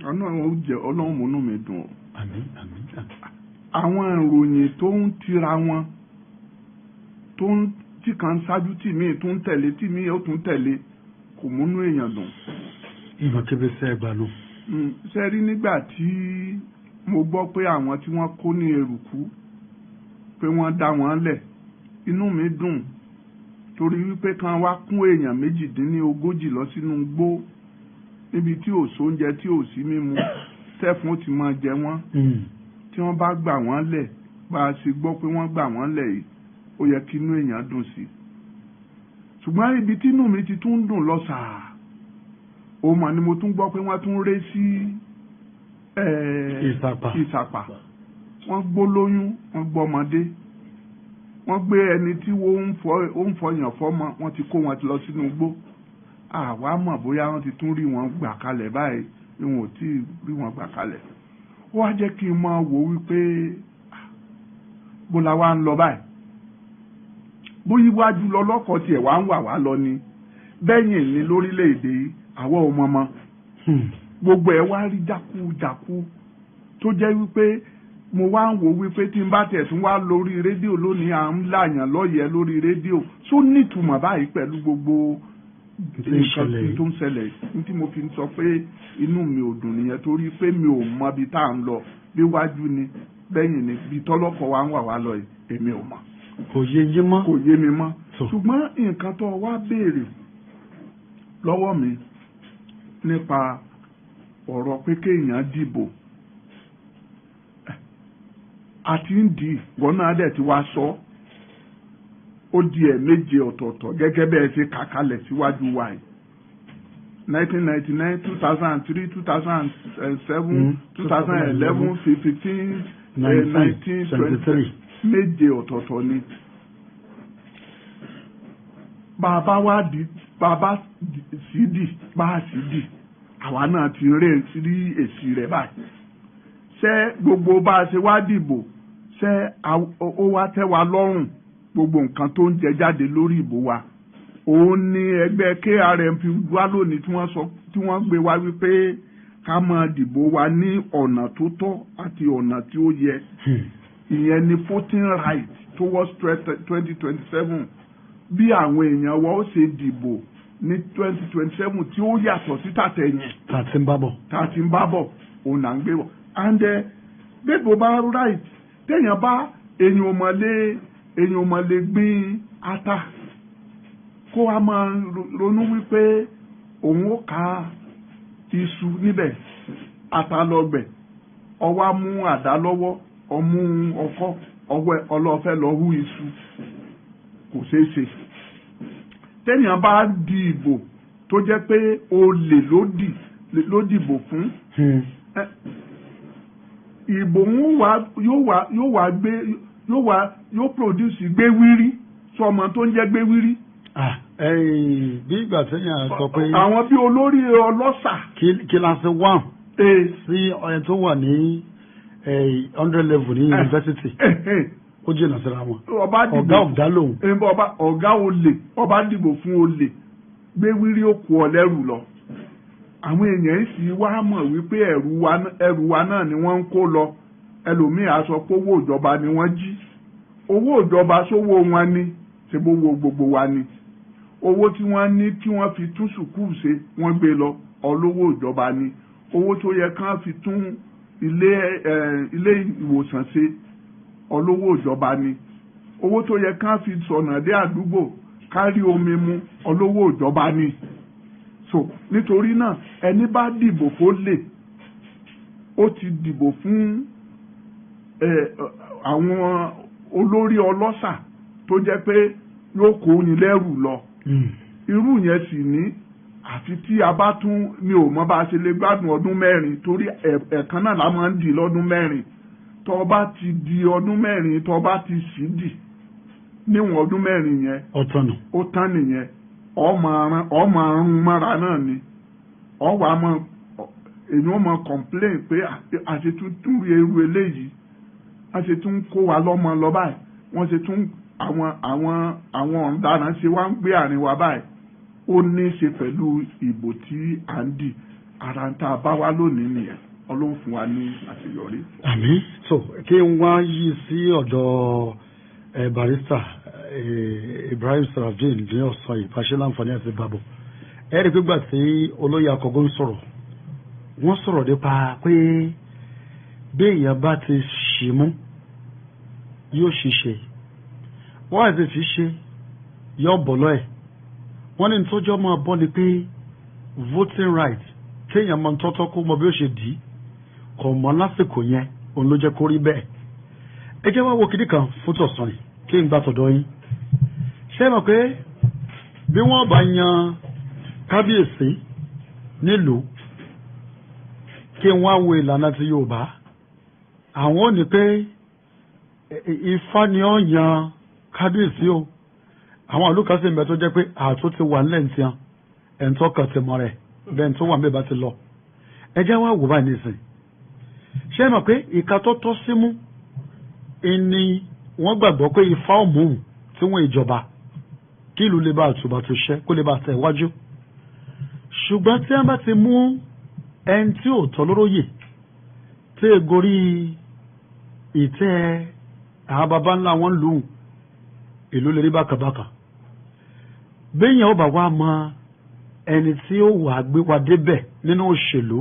Ọlọ́run ó jẹ́, Ọlọ́run múnú mi dùn o. Àmín, àmín, àmín. Àwọn ìròyìn tó ń tira wọn, tó ń tí kan ṣáájú, tí míì tún tẹ̀lé, tí míì ó tún tẹ̀lé, kò múnú èèyàn dùn. Ìmọ̀ kébé sẹ́ ẹgbàá nù. Ṣe rí, nígbà tí mo gbọ́ pé àwọn tí wọ́n kó ní Eruku, pé wọ́n dá wọn lẹ̀, inú mi dùn, torí wípé kan wá kún èèyàn 38 lọ sínú igbó, níbi tí ò sóúnjẹ, tí ò sí mímu, tẹ́fun ó ti máa jẹ wọ́n. Tí wọ́n bá gbà wọ́n lẹ̀, bá a ṣe gbọ́ pé wọ́n gbà wọ́n lẹ̀ yìí, ó yẹ kí inú èèyàn dùn sí. Ṣùgbọ́n ibi tí inú mi ti tún dùn lọ sàá, ó mọ̀ ni mo tún gbọ́ pé wọ́n tún ré sí Ìsàpà. Ìsàpà. Wọ́n gbó lóyún, wọ́n gbọ́ ọmọdé, wọ́n gbé ẹni tí ó ń fọyàn fọ́mọ, wọ́n ti kó wọn lọ sínú igbó. Àwa mọ̀ bóyá wọ́n ti tún rí wọn gbà kalẹ̀ báyìí bí wọn ò tí ì rí wọn gbà kalẹ̀. Ó wá jẹ́ kí n máa wò wípé bó la wá ń lọ báyìí, bóyá iwájú lọ lọ́kọ̀ tiẹ̀ wá ń wà wá lọ ni, bẹ́yìn ní lórílẹ̀‐èdè yìí, àwọ̀ ò mọ̀mọ́. Gbogbo ẹ̀ wá rí jákújákú, tó jẹ́ wípé mo wá ń wò wípé tí n bá tẹ̀ tún wá lórí rédíò lónìí, à ń láyàn lọ́yẹ̀ẹ́ lórí rédíò tó nítumọ̀ báyìí pẹ̀lú gbogbo nǹkan tó ń ṣẹlẹ̀ ní, tí mo fi sọ pé inú mi ò dùn nìyẹn, torí pé mi ò mọ ibi tá à ń lọ, bí wájú ni, bẹ́yìn ni, bí tọ́lọ́kọ̀ wa ń wà wá lọ yìí, èmi ò mọ̀. Kò yé yín mọ́. Kò yé mi mọ́. Ṣùgbọ́n nǹkan tó wá béèrè lọ́wọ́ mi nípa ọ̀rọ̀ pé kéèyàn dìbò àti ń di ìwọ náà dẹ̀ ti wá sọ, ó di ẹ̀ méje ọ̀tọ̀ọ̀tọ̀ gẹ́gẹ́ bẹ́ẹ̀ ṣe kà kalẹ̀ síwájú wa yìí: 1999, 2003, 2007, 2011, 15, 19, 20, méje ọ̀tọ̀ọ̀tọ̀ ni. Bàbá wa di bàbá sì dì, bá a sì dì, àwa náà ti rí èsì rẹ̀ báyìí. Ṣé gbogbo bá a ṣe wá dìbò, ṣé ó wá tẹ́ wa lọ́rùn? Gbogbo nǹkan tó ń jẹ jáde lórí ìbò wa, òun ni ẹgbẹ́ KRMP wá lónìí tí wọ́n sọ, tí wọ́n gbé wá wípé ká máa dìbò wa ní ọ̀nà tó tọ́ àti ọ̀nà tí ó yẹ. Ìyẹn ni voting right towards 2027, bí àwọn èèyàn wa ó ṣe dìbò ní 2027 tí ó yàtọ̀ sí tàtẹ̀yìn. Tá a ti ń bá bọ̀. Tá a ti ń bá bọ̀, òun là ń gbé bọ̀. And bẹ́ẹ̀ bó bá right, téèyàn bá èèyàn ò mọ̀ lè gbin ata, kó a máa ronú wípé òun ó ká iṣu níbẹ̀. Ata lọ́gbẹ̀, ọwọ́ á mú àdá lọ́wọ́, ọmú ọkọ́, ọwọ́ ọlọ́fẹ́ lọ hú iṣu, kò ṣeé ṣe. Téèyàn bá di ìbò tó jẹ́ pé olè ló dìbò fún, ìbò ń wá yóò wá gbé, yóò produce gbéwírí. Sọmọ tó ń jẹ́ gbéwírí? Bí ìgbà téèyàn sọ pé àwọn bí olórí ọlọ́ṣà. Kíláàsì one sí ẹni tó wà ní 100 level ní yunifásitì, ó jìnnà síra wọn. Ọba dìbò ọ̀gá ọ̀gá lòun. Ọba ọ̀gá olè, ọba dìbò fún olè, gbéwírí, ó kó ọ lẹ́rù lọ. Àwọn èèyàn sì wá mọ̀ wípé ẹrù wa náà ni wọ́n ń kó lọ. Ẹlòmíì á sọ pé owó ìjọba ni wọ́n jí. Owó ìjọba, sówó wọn ni? Ṣe bówó gbogbo wa ni? Owó tí wọ́n ní kí wọ́n fi tún sùkúù ṣe, wọ́n gbé lọ, ọlọ́wọ́ ìjọba ni. Owó tó yẹ kán fi tún ilé ìwòsàn ṣe, ọlọ́wọ́ ìjọba ni. Owó tó yẹ kán fi sọ̀nà dé àdúgbò, kárí omi mu, ọlọ́wọ́ ìjọba ni. So nítorí náà, ẹni bá dìbò fólè, ó ti dìbò fún àwọn olórí ọlọ́ṣà tó jẹ́ pé yóò kó yín lẹ́rù lọ. Irú yẹn sì ní, àfi tí a bá tún, mi ò mọ bá a ṣe lè gbádùn ọdún 4, torí ẹ̀ẹ̀kan náà la máa ń di lọ́dún 4. Tó bá ti di ọdún 4, tó bá ti sì dì níwọ̀n ọdún 4 yẹn, ọ̀tọ̀nà. Ó tán nìyẹn. Ọmọ àrùn mọ́ra náà ni ọwọ́ àmọ́ èèyàn mọ̀ complain pé àṣetúntún eru eléyìí, wọ́n ṣe tún kó wa lọ́mọ lọ báyìí, wọ́n ṣe tún àwọn ọ̀daràn ṣe wá ń gbé àárín wa báyìí. Ó ní í ṣe pẹ̀lú ìbò tí à ń dì. Ara ń tá a bá wá lónìí nìyẹn. Ọlọ́run fún wa ní àṣeyọrí. Àmín. So kí n wá yí sí ọ̀dọ̀ barrister Ibrahim Sarafdeen ní ọ̀sán yìí, bá ṣe láǹfààní àti bàbọ̀. Ẹ rí i pé gbà tí olóyè Akọ̀gùn sọ̀rọ̀, wọ́n sọ̀rọ̀ nípa pé bí èèyàn bá ti ṣì mú yóò ṣiṣẹ́, wọ́n àti fi ṣe yóò bọ̀ lọ́ẹ̀. Wọ́n ní tọ́jọ́ máa bọ́ ni pé voting right kéèyàn máa tọ́tọ́ kó mọ bí ó ṣe dì í kò mọ́ lásìkò yẹn, òun ló jẹ́ kó rí bẹ́ẹ̀. Ẹ jẹ́ wá wo kinní kan fún tọ̀sán yìí kí n gbà tọ̀dọ̀ yín. Ṣé ẹ mọ̀ pé bí wọ́n bá yan kábíyèsí nílùú, kí n wá wo ìlànà ti Yorùbá, àwọn ò ní pé Ifá ni ó yan kábíyèsí o. Àwọn ìlú kan sì ń bẹ tó jẹ́ pé ààtò ti wà nílẹ̀ ní tiẹ̀, ẹ̀ ń tọ́ka ti mọ rẹ̀ bẹ́ẹ̀ tó wà níbẹ̀ bá ti lọ. Ẹ jẹ́ wá wò báyìí nísìn. Ṣé ẹ mọ̀ pé ìka tó tọ́ sí mú ni wọ́n gbàgbọ́ pé Ifá òmùhùn tí wọ́n ìjọba kí ìlú lè bá àtúbà tó ṣẹ́ kó lè bá tẹ̀ wájú. Ṣùgbọ́n tí wọ́n bá ti mú ẹni tí ò tọ́ lóróyè tí e gorí ìtẹ́ àwọn baba ńlá wọn lù ú, ìlú lè rí bákàbákà. Béèyàn ó bá wá mọ ẹni tí ó wà gbé wa débẹ̀ nínú òṣèlú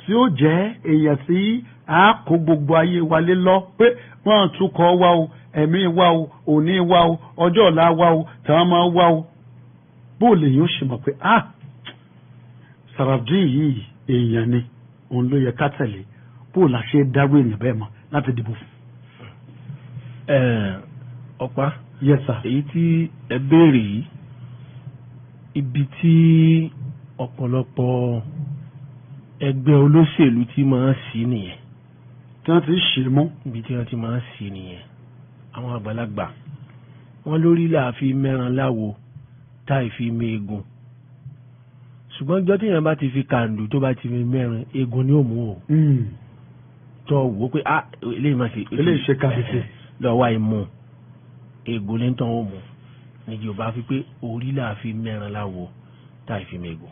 tí ó jẹ́ èèyàn tí a kó gbogbo ayé wa lé lọ pé wọ́n tún kọ́ wa o, ẹ̀mí wa o, òní wa o, ọjọ́ ọ̀la wa o, tàwọn máa wa o, bó lè yóò ṣe mọ̀ pé ah, Sarafdeen yìí èèyàn ni, òun ló yẹ ká tẹ̀lé? Bó la ṣe dárú èèyàn bẹ́ẹ̀ mọ̀ láti dìbò fún? Ọ̀pá. Yes, sir. Èyí tí ẹ béèrè yìí, ibi tí ọ̀pọ̀lọpọ̀ ẹgbẹ́ olóṣèlú ti máa ń sí nìyẹn. Tí wọ́n ti ṣe mú. Ibi tí wọ́n ti máa ń sí nìyẹn. Àwọn àgbàlagbà wọ́n lórí là fi mẹ́ran láwo táì fi méegun, ṣùgbọ́n ọjọ́ téèyàn bá ti fi kàǹdù tó bá ti fi mẹ́ran, eegun ni ó mú o. Tó wò ó pé ah, eléyìí máa ṣe. Eléyìí ṣe kàbìtì. Lọ́wọ́ àìmọ̀ eegun ní tán ó mú ní Yorùbá fi pé orí là fi mẹ́ran láwo táì fi méegun.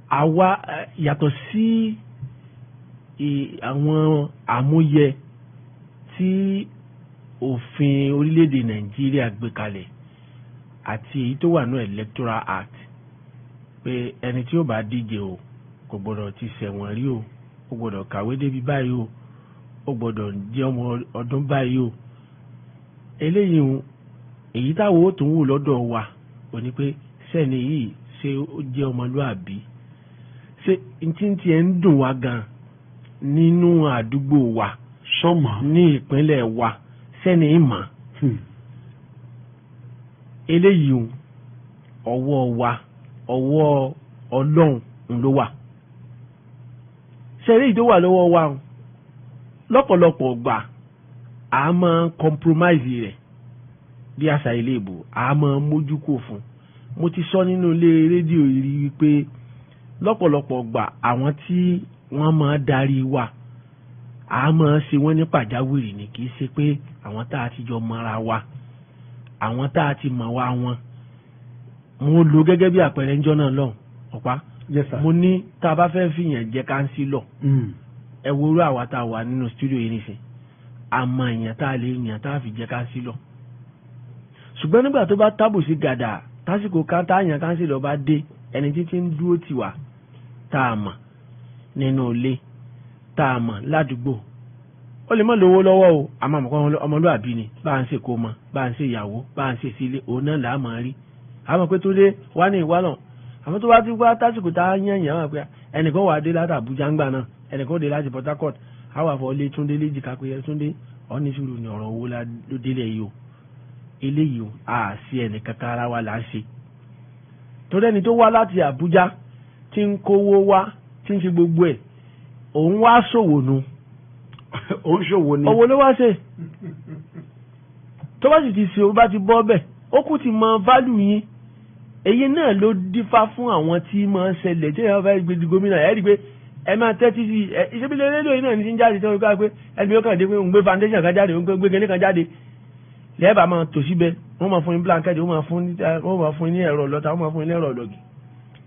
Àwa yàtọ̀ sí àwọn àmúyẹ tí òfin orílẹ̀-èdè Nàìjíríà gbé kalẹ̀ àti èyí tó wà ní Electoral Act pé ẹni tí ó bá díje o, kò gbọdọ̀ ti ṣẹ̀wọ̀n rí o, ó gbọdọ̀ kàwé débi báyìí o, ó gbọdọ̀ jẹ́ ọmọ ọdún báyìí o. Eléyìí ń èyí táwọn ó tún wò lọ́dọ̀ wa ò ní pé sẹ́ni yìí, ṣé ó jẹ́ ọmọlúàbí? Ṣé ntí tiẹ̀ ń dùn wá gan nínú àdúgbò wa, sọmọ ní ìpínlẹ̀ wa, sẹ́ni ìmọ̀ eléyìí ń ọwọ́ wa, ọwọ́ Ọlọ́run ń ló wà. Ṣẹlẹ̀ tó wà lọ́wọ́ wa ń lọ́pọ̀lọpọ̀ gbà, a máa ń compromise rẹ̀ bí àṣà ilé ìbò, a máa ń mójú kò fún. Mo ti sọ nínú ilé rédíò yìí rí wípé lọ́pọ̀lọpọ̀ gbà, àwọn tí wọ́n máa darí wa, a máa ṣe wọ́n ní pàjáwìrì ni. Kì í ṣe pé àwọn tá a ti jọ mọ́ra wa, àwọn tá a ti mọ̀ wá wọn. Mo lò gẹ́gẹ́ bí àpẹẹrẹ ńjọ́ náà lọ́hùn, ọ̀pá. Yes, sir. Mo ní tá a bá fẹ́ fìyàn jẹ kánsílọ̀, ẹ wo irú àwa tá a wà nínú studio yìí nìsín, àmọ́ èèyàn tá a lè yàn tá a fi jẹ kánsílọ̀. Ṣùgbọ́n nígbà tó bá tábù sí gàdà, tásìkò kan tá a yàn kánsílọ̀ bá dé, ẹni títí ń dúró tì wá tá a mọ̀ nínú ilé, tá a mọ̀ ládùúgbò, ó lè má lówó lọ́wọ́ o, àmọ́ àmọ́ ọmọlúàbí ni, bá à ń ṣe kó mọ, bá à ń ṣe ìyàwó, bá à ń ṣe sílé, òun náà là á mọ̀ rí. Àmọ́ pé tó dé wá ní ìwá náà, àmọ́ tó bá ti wá tásìkò tá a yàn yàn wá pé ẹnìkan wà á dé láti Àbújá ńgbà náà, ẹnìkan ó dé láti Port Harcourt, á wà fọ lé Túndé léjìká pé ẹ Túndé, ọ ní sùúrù ní ọ̀rọ̀ owó ló délẹ̀ yìí o. Eléyìí o, a sí ẹnìkan kan, ara wa là ń ṣe. Torí ẹni tó wá láti Àbújá tí ń kówó wá, tí ń ṣe gbogbo ẹ̀, òun wá ṣòwò nu. Ó ń ṣòwò ni. Owó ló wá ṣe. Tó bá sì ti ṣe, ó bá ti bọ́ bẹ̀, ó kù ti mọ value yín. Èyí náà ló dífá fún àwọn tí máa ń ṣẹlẹ̀ tí èèyàn fẹ́ gbé di gómìnà. Ẹ̀ rí i pé ẹ máa tẹ́tí sí ẹ, ìṣẹ́bílẹ̀ rédíò yìí náà ní ti ń jáde tí wọ́n ká pé ẹni ó kàn dé pé òun gbé foundation kan jáde, òun gbé kinní kan jáde, lẹ́ẹ̀bà máa tò síbẹ̀, wọ́n máa fún yín blanket, wọ́n máa fún ní ẹ̀rọ ọlọ́ta, wọ́n máa fún yín ní ẹ̀rọ ọlọ́gì.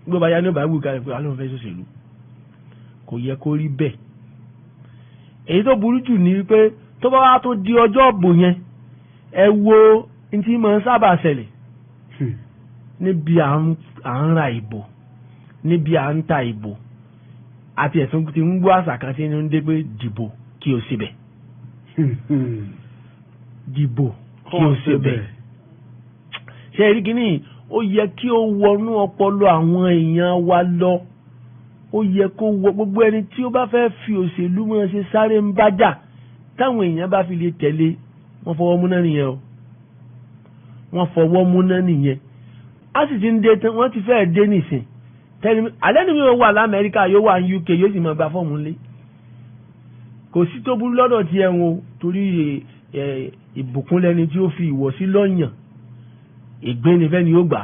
Gbogbo ayá ní ọba wù kalẹ̀ pé alóhùn fẹ́ ṣòṣèlú, kò yẹ kó rí bẹ́ẹ̀. Èyí tó burú jù ní wípé tó bá wá tó di ọjọ́ ìbò yẹn, ẹ wo n tí máa ń sábà ṣẹlẹ̀ níbi à ń ra ìbò, níbi à ń ta ìbò, àti ẹ̀sùn tí ń gbọ́ àṣà kan tí ń dé pé dìbò kí o síbẹ̀, dìbò kí o síbẹ̀. Ṣé rí kínní, ó yẹ kí ó wọnú ọpọlọ àwọn èèyàn wa lọ. Ó yẹ kó wọ gbogbo ẹni tí ó bá fẹ́ fi òṣèlú mọ́ ṣe sáré ń bájà, táwọn èèyàn bá fi lè tẹ̀lé, wọ́n fọwọ́ múná nìyẹn o, wọ́n fọwọ́ múná nìyẹn. A sì ti ń dé tán, wọ́n ti fẹ́ẹ̀ dé nìsín. Tẹ́lẹ̀ alẹ́ ni mi ò wà lamẹ́ríkà, yóò wà ní UK, yóò sì máa gba fọ́ọ̀mù ńlẹ̀. Kò sí tó burú lọ́dọ̀ tí ẹ̀ ń wo, torí ìbùkún lẹni tí ó fi ìwọ̀sí lọ́yàn, ìgbé ni fẹ́ni yóò gbà.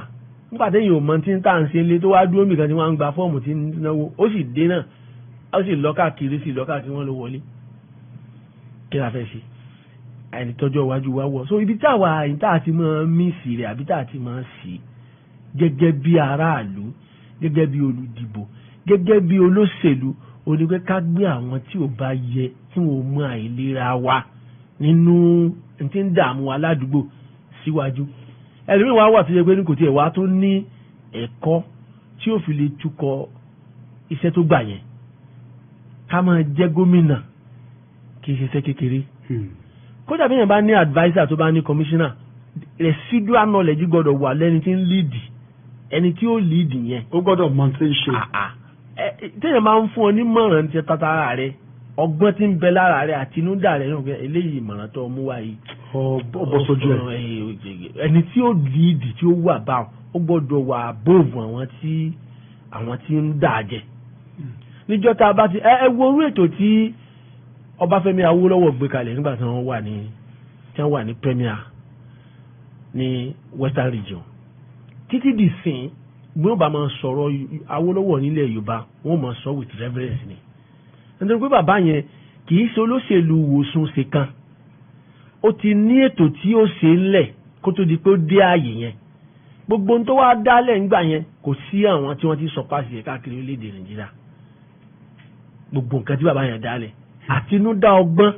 Nígbà téèyàn ò mọ tí ń tà ń ṣe lé, tó wá dúró nìkan tí wọ́n ń gba fọ́ọ̀mù tí ń náwó, ó sì dé náà, ó sì lọ káàkiri, sì lọ káàkiri, wọ́n ló wọlé. Kí la fẹ́ ṣe? Àìní tọ́jú iwájú wa wọ̀. So ibi táwa àyìn tá a ti máa mísì rẹ̀ àbí tá a ti máa sì gẹ́gẹ́ bí aráàlú, gẹ́gẹ́ bí olùdìbò, gẹ́gẹ́ bí olóṣèlú, ó ní pé ká gbé àwọn tí ò bá yẹ, tí wọn ò mọ àìlera wa nínú tí ń dààmú wa ládùúgbò síwájú. Ẹlòmíì wá wà tó yẹ pé ní kò tiẹ̀ wá tó ní ẹ̀kọ́ tí ó fi lè tukọ̀ iṣẹ́ tó gbà yẹn. Ká máa jẹ́ gómìnà kì í ṣe iṣẹ́ kékeré. Kódà bí yẹn bá ní adviser, tó bá ní commissioner, residual knowledge gbọ́dọ̀ wà lẹ́ni tí ń lead, ẹni tí ó lead yẹn. Ó gbọ́dọ̀ mọ tí ń ṣe. Téèyàn máa ń fún ọ ní mọ̀ràn ti tatara rẹ, ọgbọ́n tí ń bẹ lára rẹ àtinúdà rẹ náà, eléyìí ìmọ̀ràn tó mú wá yìí, Ọ bọ́ sójú ẹ̀. Ẹni tí ó lead, tí ó wà báwọn, ó gbọ́dọ̀ wà above àwọn tí ń dà jẹ. Níjọ́ tá a bá ti ẹ wo orú ètò tí Ọbáfẹ́mi Awólọ́wọ̀ gbé kalẹ̀ nígbà tí wọ́n wà ní premier ní Western Region títí di sìn, bí wọ́n bá máa sọ̀rọ̀ Awólọ́wọ̀ nílẹ̀ Yorùbá, wọ́n máa sọ with reverence ni, nítorí pé bàbá yẹn kì í ṣe olóṣèlú wòsùn ṣe kan. Ó ti ní ètò tí ó ṣe ńlẹ̀ kó tó di pé ó dé ààyè yẹn. Gbogbo ohun tó wá dálẹ̀ ńgbà yẹn, kò sí àwọn tí wọ́n ti sọ pàṣẹ káàkiri orílẹ̀-èdè Nàìjíríà. Gbogbo nǹkan tí bàbá yẹn dálẹ̀, àtinúdá ọgbọ́n,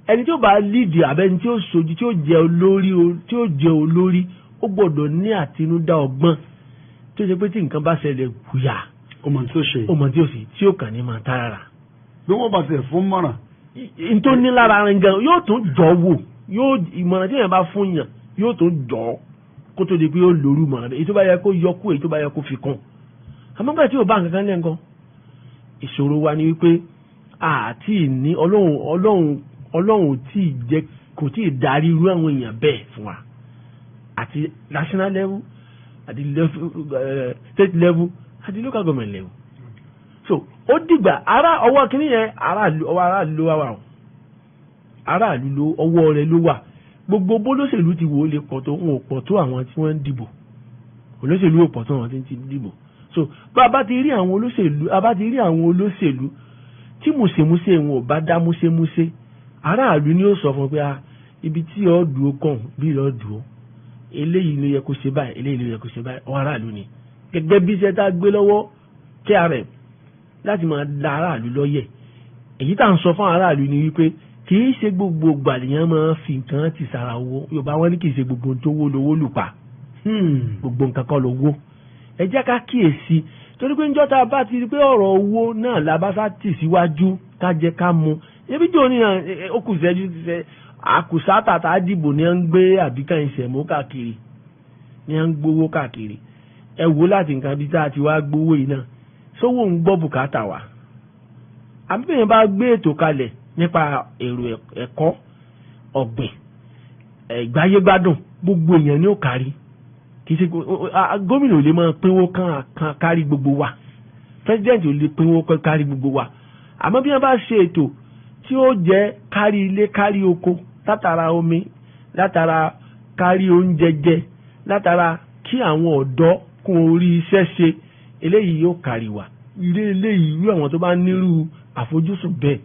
ẹni tí ó bá lídìí àbẹ́ni tí ó sojú, tí ó jẹ́ olórí, ó gbọ́dọ̀ ní àtinúdá ọgbọ́n tí ó ṣe pé tí nǹkan bá ṣẹlẹ̀ wùyà, Ó mọ tí ó ṣe. Ó mọ tí ó sì tí ó kàn ní máa tààrà. Bí wọ́n bá tiẹ̀ fún mọ̀ràn. N tó ní lára rẹ̀ gan yóò tún jọ wò, yóò ìmọ̀ràn tí èèyàn bá fún yàn yóò tún jọ kó tó di pé yóò lóru ìmọ̀ràn bẹ́ẹ̀, èyí tó bá yẹ kó yọ kú, èyí tó bá yẹ kó fi kún. Àmọ́ gbà tí ò bá nǹkan kan lẹ́ǹkan, ìṣòro wa ni wípé àti ní Ọlọ́run ò tí ì jẹ́, kò tí ì darí irú àwọn èèyàn bẹ́ẹ̀ fún wa, àti national level, àti level, state level, àti local government level. So ó dìgbà ara ọwọ́ kìíní yẹn, aráàlú, ọwọ́ aráàlú ló wà wà o, aráàlú ló ọwọ́ rẹ̀ ló wà. Gbogbo bólóṣèlú ti wò ó lè pọ̀ tó, wọn ò pọ̀ tó àwọn tí wọ́n ń dìbò. Olóṣèlú ò pọ̀ tó àwọn tí ń ti dìbò. So bá a bá ti rí àwọn olóṣèlú, a bá ti rí àwọn olóṣèlú tí mùsèmùsè wọn ò bá dá músémúsé, aráàlú ni ó sọ fún un pé, ah, ibi tí ọ dùn ó kàn bí lọ dùn ó, eléyìí ló yẹ kó ṣe báyìí, eléyìí ló yẹ kó ṣe báyìí. Ọ aráàlú ni gẹ́gẹ́ bí iṣẹ́ tá a gbé lọ́wọ́ KRM láti máa da aráàlú lọ́yẹ̀. Èyí tá à ń sọ fún aráàlú ni wípé kì í ṣe gbogbo gbàlèyàn máa fi nǹkan ti sara owó. Yorùbá wọn ní kì í ṣe gbogbo ohun tó wó lówó lù pa. Gbogbo nǹkan kan lówó. Ẹ jẹ́ ká kíyèsí, torí pé njọ́ tá a bá ti rí pé ọ̀rọ̀ owó náà la bá sá tì síwájú, ká jẹ ká mu, ebi tó ní ó kù sẹ́jú ṣe àkùsá tàtà dìbò ní à ń gbé àbíkà ìṣẹ̀mú káàkiri, ní à ń gbowó káàkiri. Ẹ wò láti nǹkan bí tá a ti wá gbowó yìí náà, sówó ń gbọ́ bùkátà wa? Àbí bẹ́ẹ̀ bá gbé ètò kalẹ̀ nípa èrò ẹ̀kọ́, ọ̀gbìn, ìgbáyégbádùn gbogbo èèyàn ní ó kárí. Kì í ṣe gómìnà ò lè máa pínwó kan kárí gbogbo wa, president ò lè pínwó kan kárí gbogbo wa. Àmọ́ bí wọ́n bá ṣe ètò tí ó jẹ́ kárí ilé, kárí oko, látara omi, látara kárí oúnjẹ jẹ, látara kí àwọn ọ̀dọ́ kún orí iṣẹ́ ṣe, eléyìí yóò kárí wa. Ilé eléyìí, irú àwọn tó bá nírú àfojúsùn bẹ́ẹ̀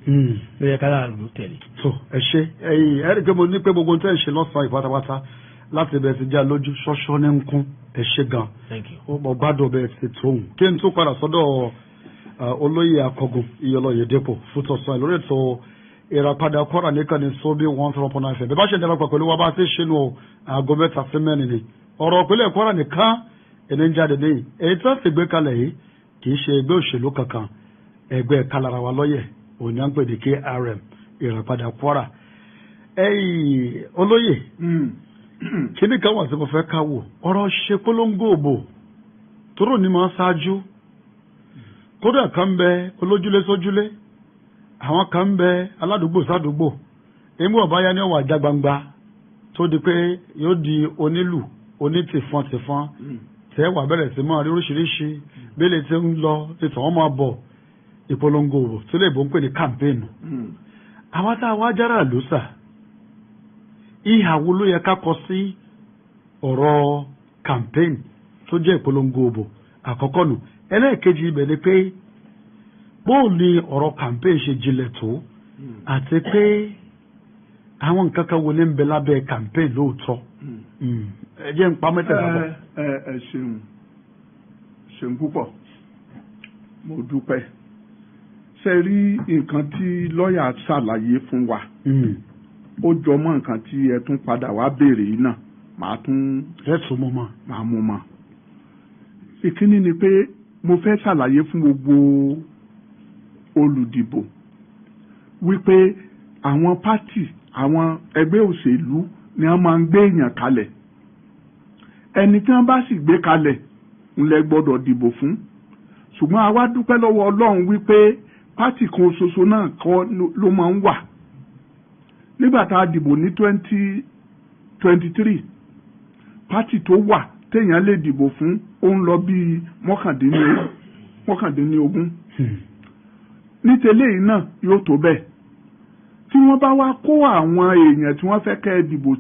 ló yẹ kára ló tẹ̀lé. So ẹ ṣe, ẹ̀yin ẹ rí i pé mo ní pé gbogbo ohun tẹ́ ẹ ṣe lọ́sàn-án ìpátápátá Láti ibẹ̀ ti já lójú ṣọ́ṣọ́ ní ń kún. Ẹ ṣé gan. Thank you. Ó mọ̀ gbádùn bẹ́ẹ̀ ti tóun. Kí n tún padà sọ́dọ̀ olóyè Akọgun Iyọlọ Yèdèpọ̀ fún tọ̀sán lórí ètò Ìràpadà Kwara nìkan ní Sobi 103.9 FM. Bí bá ṣe ń darapọ̀ pẹ̀lú wa bá ti ṣe nù aago 3 sí 4 ni. Ọ̀rọ̀ ìpínlẹ̀ Kwara nìkan ẹni ń jáde níyì. Èyí tó sì gbé kalẹ̀ yìí kì í ṣe ẹgbẹ́ òṣèlú kankan. Ẹgbẹ́ Kálára wa lọ́yẹ̀ òní à ń pè ní KRM Ìràpadà Kwara. Ẹ̀yin olóyè, kíní kan wà tí mo fẹ́ ká wò, ọ̀rọ̀ ṣe polongo òbò tóró ni máa ṣáájú. Kódà kan bẹ olójúlé sójúlé, àwọn kan bẹ aládùúgbò sádùúgbò, èmi ọ̀bá yá ní ọ̀wà àjà gbangba tó di pé yóò di onílù onítìfọ́ntìfọ́n tẹ́ wà bẹ̀rẹ̀ sí máa rí oríṣiríṣi bẹ́lẹ̀ tí ń lọ títàn wọ́n máa bọ̀, ìpolongo òbò tí lè bó ń pè ní campaign. Àwọn tá a wá jára ló sà, ìhà wo ló yẹ ká kọ sí ọ̀rọ̀ campaign tó jẹ́ ìpolongo òbò? Àkọ́kọ́ nù. Ẹlẹ́ẹ̀kejì ibẹ̀ ni pé bóò ni ọ̀rọ̀ campaign ṣe jinlẹ̀ tó, àti pé àwọn nǹkan kan wo ní ń bẹ lábẹ́ campaign lóòótọ́? Ẹ jẹ́ ń pa mẹ́tẹ̀ẹ̀ta bọ̀. Ẹ ẹ ṣeun, ṣeun púpọ̀, mo dúpẹ́. Ṣe rí nǹkan tí lọ́ọ̀yà ṣàlàyé fún wa, ó jọ mọ́ nǹkan tí ẹ tún padà wá béèrè yìí náà, màá tún Ẹ tún mọ́ mọ́. Màá mú mọ́. Ìkíní ni pé mo fẹ́ ṣàlàyé fún gbogbo olùdìbò wípé àwọn party, àwọn ẹgbẹ́ òṣèlú ni wọ́n máa ń gbé èèyàn kalẹ̀. Ẹni tí wọ́n bá sì gbé kalẹ̀ ń lẹ gbọ́dọ̀ dìbò fún. Ṣùgbọ́n a wá dúpẹ́ lọ́wọ́ Ọlọ́run wípé party kan ṣoṣo náà kọ́ ló máa ń wà. Nígbà tá a dìbò ní 2023, party tó wà téèyàn lè dìbò fún, ó ń lọ bíi 19. Ní tẹ́lẹ̀ yìí náà yóò tó bẹ́ẹ̀. Tí wọ́n bá wá kó àwọn èèyàn tí wọ́n fẹ́ kẹ́ ẹ dìbò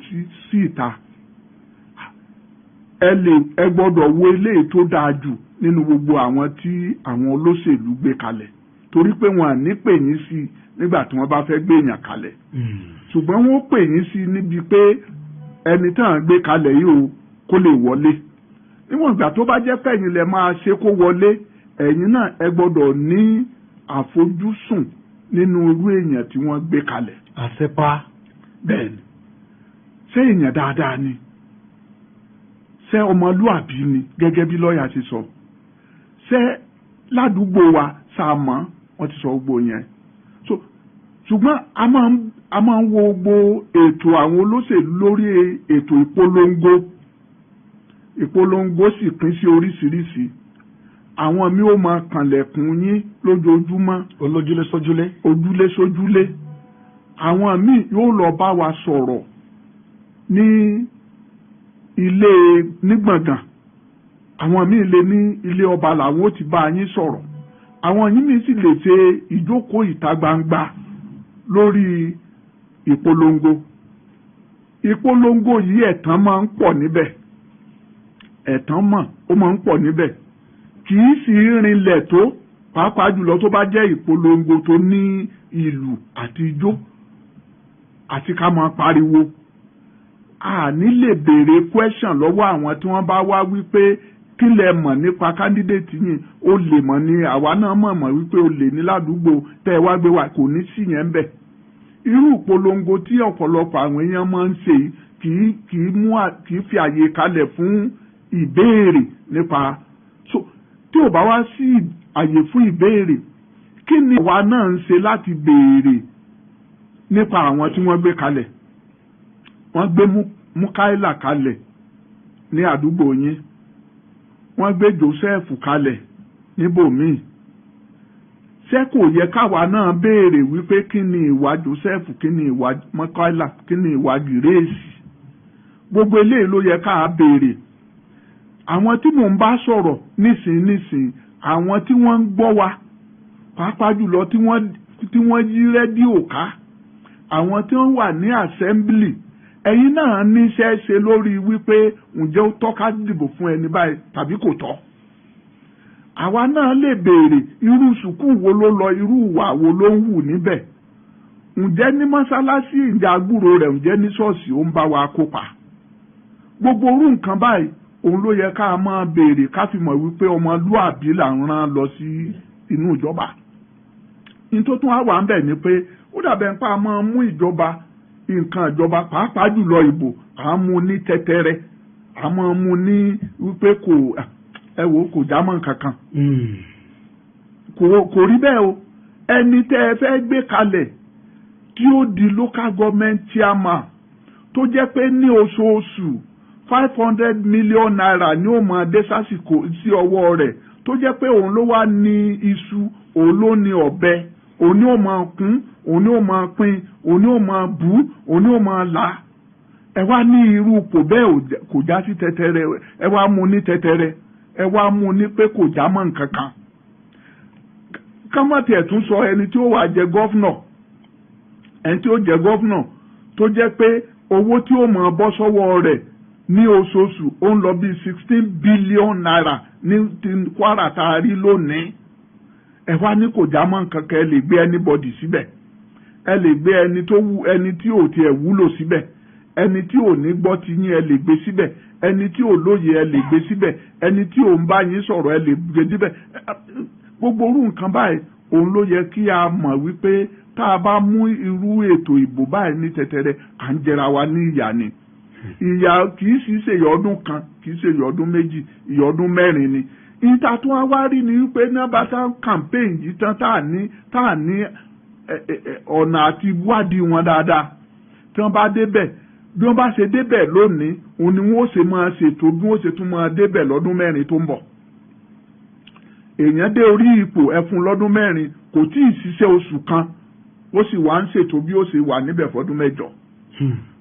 sí ìta, ẹ lè ẹ gbọ́dọ̀ wo eléyìí tó dáa jù nínú gbogbo àwọn tí àwọn olóṣèlú gbé kalẹ̀, torí pé wọn à ní pè yín sí nígbà tí wọ́n bá fẹ́ gbé èèyàn kalẹ̀, ṣùgbọ́n wọ́n pè yín sí níbi pé ẹni tí à ń gbé kalẹ̀ yìí o, kó lè wọlé. Níwọ̀n ìgbà tó bá jẹ́ pẹ̀yìn lẹ máa ṣe kó wọlé, ẹ̀yin náà ẹ gbọ́dọ̀ ní àfojúsùn nínú irú èèyàn tí wọ́n gbé kalẹ̀. Àṣepa. Bẹ́ẹ̀ni, ṣé èèyàn dáadáa ni? Ṣé ọmọlúàbí ni? Gẹ́gẹ́ bí lọ́ọ̀yà ti sọ, ṣé ládùúgbò wa ṣàmọ́ wọ́n ti sọ gbogbo yẹn. So ṣùgbọ́n a máa ń wo gbogbo ètò àwọn olóṣèlú lórí ètò ìpolongo. Ìpolongo sì pín sí oríṣiríṣi. Àwọn mi ó máa kànlẹ̀kùn yín lójoojúmọ́. Olójúlé sójúlé. Ojúlé sójúlé. Àwọn míì yóò lọ bá wa sọ̀rọ̀ ní ilé ní gbọ̀ngàn. Àwọn míì lè ní ilé ọba làwọn ó ti bá yín sọ̀rọ̀. Àwọn yín míì sì lè ṣe ìjókòó ìta gbangba lórí ìpolongo. Ìpolongo yìí, ẹ̀tàn máa ń pọ̀ níbẹ̀. Ẹ̀tàn mọ̀ ó máa ń pọ̀ níbẹ̀, kì í sì rinlẹ̀ tó, pàápàá jùlọ tó bá jẹ́ ìpolongo tó ní ìlù àti ijó àti ká máa pariwo. A ní lè béèrè question lọ́wọ́ àwọn tí wọ́n bá wá wípé kí lẹ mọ̀ nípa candidate yìí. Ó lè mọ̀ ní àwa náà mọ̀ mọ̀ wípé ó lè ní ládùúgbò tẹ́ ẹ wá gbé wa, kò ní sí yẹn bẹ̀. Irú ìpolongo tí ọ̀pọ̀lọpọ̀ àwọn èèyàn máa ń ṣe yìí kì í fi àyè kalẹ̀ fún ìbéèrè nípa. So tí ò bá wá sí àyè fún ìbéèrè, kí ni àwa náà ń ṣe láti béèrè nípa àwọn tí wọ́n gbé kalẹ̀? Wọ́n gbé Mukaila kalẹ̀ ní àdúgbò yín, wọ́n gbé Joseph kalẹ̀ níbòmíì. Ṣé kò yẹ káwa náà béèrè wípé kí ni ìwà Joseph, kí ni ìwà Mukaila, kí ni ìwà Gírèsì? Gbogbo eléyìí ló yẹ ká béèrè. Àwọn tí mò ń bá sọ̀rọ̀ nísìn nísìn, àwọn tí wọ́n ń gbọ́ wa, pàápàá jùlọ tí wọ́n yí rédíò ká, àwọn tí wọ́n wà ní assembly, ẹ̀yin náà níṣẹ́ ṣe lórí wípé ǹjẹ́ ó tọ́ ká dìbò fún ẹni báyìí tàbí kò tọ́. Àwa náà lè béèrè irú sùkúù wo ló lọ, irú ìwà wo ló ń hù níbẹ̀, ǹjẹ́ ní mọ́sálásí, ǹjẹ́ àgbúrò rẹ̀, ǹjẹ́ ní ṣọ́ọ̀ṣì ó ń bá wa kópa. Gbogbo orú nǹkan báyìí òun ló yẹ ká máa béèrè ká fi mọ̀ wípé ọmọlúàbí là ń rán lọ sí inú ìjọba. Ní tó tún á wà ń bẹ̀ ni pé ó dàbẹ̀ ń pa máa mú ìjọba, nǹkan ìjọba pàápàá jùlọ ìbò, à ń mú ní tẹ́tẹ́rẹ́, à máa mú ní wípé kò ẹ wò kò já mọ́ nǹkan kan. Kò rí bẹ́ẹ̀ o. Ẹni tẹ́ ẹ fẹ́ gbé kalẹ̀ tí ó di local government chairman tó jẹ́ pé ní oṣooṣù 500 million naira ni ó máa dé sásìkò sí ọwọ́ rẹ̀, tó jẹ́ pé òun ló wá ní iṣu, òun ló ní ọ̀bẹ, òun ni ó máa kún, òun ni ó máa pín, òun ni ó máa bú, òun ni ó máa là. Ẹ wá ní irú ipò bẹ́ẹ̀ kò já sí tẹ́tẹ́rẹ́, ẹ wá mú ní tẹ́tẹ́rẹ́, ẹ wá mú ní pé kò já mọ́ nǹkan kan. Kámọ́tì ẹ̀ tún sọ ẹni tí ó wà jẹ gọ́fúnà, ẹni tí ó jẹ gọ́fúnà tó jẹ́ pé owó tí ó máa bọ́ sọ́wọ́ rẹ̀ ní oṣooṣù ó ń lọ bí 16 billion naira ní ti Kwara tá a rí lónìí. Ẹ wá ní kò já mọ́ nǹkan kan, ẹ lè gbé anybody síbẹ̀, ẹ lè gbé ẹni tó wú, ẹni tí ò tiẹ̀ wúlò síbẹ̀, ẹni tí ò ní gbọ́ ti yín ẹ lè gbé síbẹ̀, ẹni tí ò lóye ẹ lè gbé síbẹ̀, ẹni tí ò ń bá yín sọ̀rọ̀ ẹ lè gbé síbẹ̀. Gbogbo orú nǹkan báyìí òun ló yẹ kí a mọ̀ wípé tá a bá mú irú ètò ìbò báyìí ní tẹ̀tẹ̀rẹ̀, à ń jẹra wa ní ìyà ni. Ìyà kì í sì ṣe ìyà ọdún kan, kì í ṣe ìyà ọdún méjì, ìyà ọdún mẹ́rin ni. Ìta tó wá wá rí ni wípé ní bá tá campaign yìí tán, tá à ní ọ̀nà àti wádìí wọn dáadáa, tí wọ́n bá débẹ̀, bí wọ́n bá ṣe débẹ̀ lónìí òun ni wọ́n ó ṣe máa ṣètò bí wọ́n ṣe tún máa débẹ̀ lọ́dún mẹ́rin tó ń bọ̀. Èèyàn dé orí ipò ẹfun lọ́dún mẹ́rin, kò tí ì ṣiṣẹ́ oṣù kan, ó sì wá ń ṣètò bí ó ṣe wà níbẹ̀ fọdún mẹ́jọ.